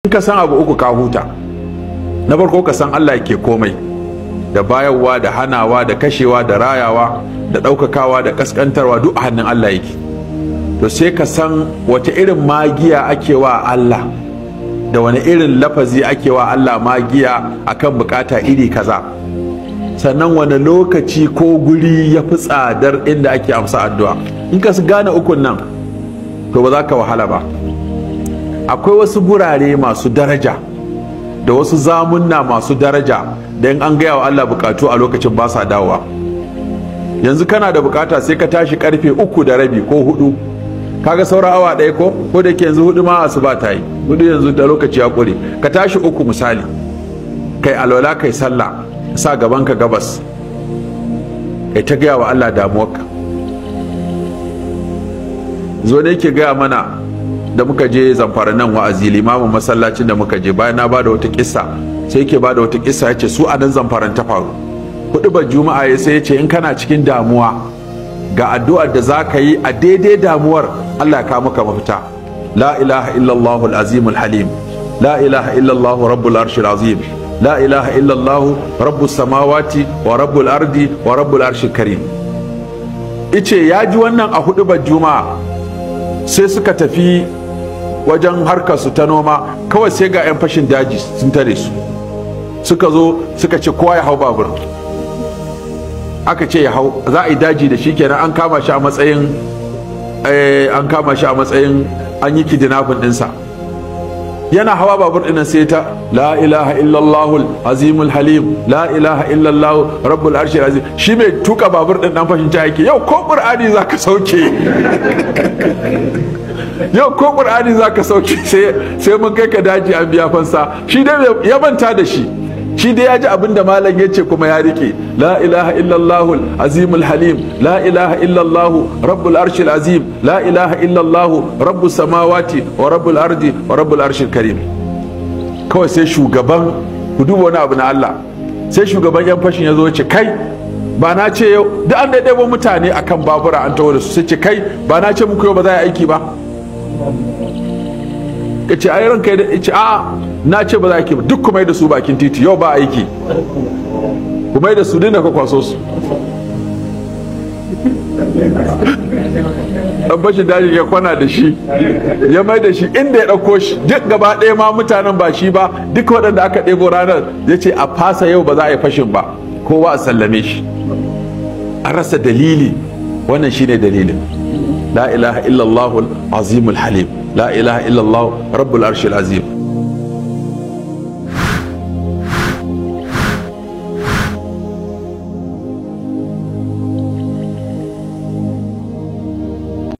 In ka san abu uku ka huta. Na farko, ka san Allah ke komai, da bayarwa da hanawa da kashewa da rayawa da ɗaukakawa da ƙasƙantarwa, duk a hannun Allah yake. To sai ka san wata irin magiya ake wa Allah, da wani irin lafazi ake wa Allah magiya akan bukata iri kaza, sannan wani lokaci ko guri ya fi tsadar inda ake amsa addu'a. In ka gane ukun nan, to ba za ka wahala ba. Akwai wasu gurare masu daraja da wasu zamunna masu daraja da in an gaya wa Allah bukatu a lokacin ba sa dawowa. Yanzu kana da bukata, sai ka tashi karfe 3:30 ko 4, kaga sauran awa 1, ko da ke yanzu 4 ma asuba ta yi, 4 yanzu da lokaci ya kure. Ka tashi 3 misali, kai alwala, kai sallah, sa gaban ka gabas, kai ta gaya wa Allah damuwarka. Zo ne ke gaya mana da muka je Zamfara nan wa'azi, limamin masallacin da muka je, bayan na bada wata kissa, sai yake bada wata kissa, yace su a nan Zamfaran ta faru. Huɗubar Juma'a ya sai yace in kana cikin damuwa, ga addu'ar da za ka yi a daidai damuwar, Allah ya kawo maka mafita. La ilaha illallah al-azim halim, la ilaha illallah rabbul arshil azim, la ilaha illallah rabbus samawati wa rabbul ardi wa rabbul arshil karim. Ice ya ji wannan a huɗubar Juma'a, sai suka tafi wajen harkar su ta noma, kawai sai ga 'yan fashin daji sun tare su. Suka zo suka ce kowa ya hau babur. Aka ce ya hau, za a yi daji da shi kenan. An kama shi a matsayin an yi kidnapping ɗinsa. Yana hawa babur ɗin sai ta la ilaha illallah azimul halim, la ilaha illallah rabbul arshil azim. Shi mai tuka babur ɗin, dan fashin ta yake, yau ko Qur'ani zaka sauke, yau ko Qur'ani zaka sauke, sai mun kai ka daji an biya fansa. Shi dai ya manta da shi, shi dai ya ji abin da malam ya ce kuma ya rike: la ilaha illallah azimul halim, la ilaha illallah rabbul arshil azim, la ilaha illallah rabbus samawati wa rabbul ardi wa rabbul arshil karim. Kawai sai shugaban, ku duba wani abu na Allah, sai shugaban yan fashin ya zo ya ce, kai, ba na ce yau duk an ɗaiɗaiɓo mutane akan babura an taho da su? Sai ce, kai, ba na ce muku yau ba za a yi aiki ba? Ka ce, ai ranka ya ce, a'a, na ce ba za a aiki ba. Duk kuma da su bakin titi, yau ba aiki, kuma da su dinda ka kwaso su. Dan fashin daji ya kwana da shi, ya mai da shi inda ya ɗauko shi. Duk gaba ɗaya ma mutanen, ba shi ba, duk waɗanda aka ɗebo ranar, ya ce a fasa, yau ba za a yi fashin ba, kowa a sallame shi. An rasa dalili, wannan shine dalilin: la ilaha illallah azimul halim, la ilaha illallah rabbul arshil azim.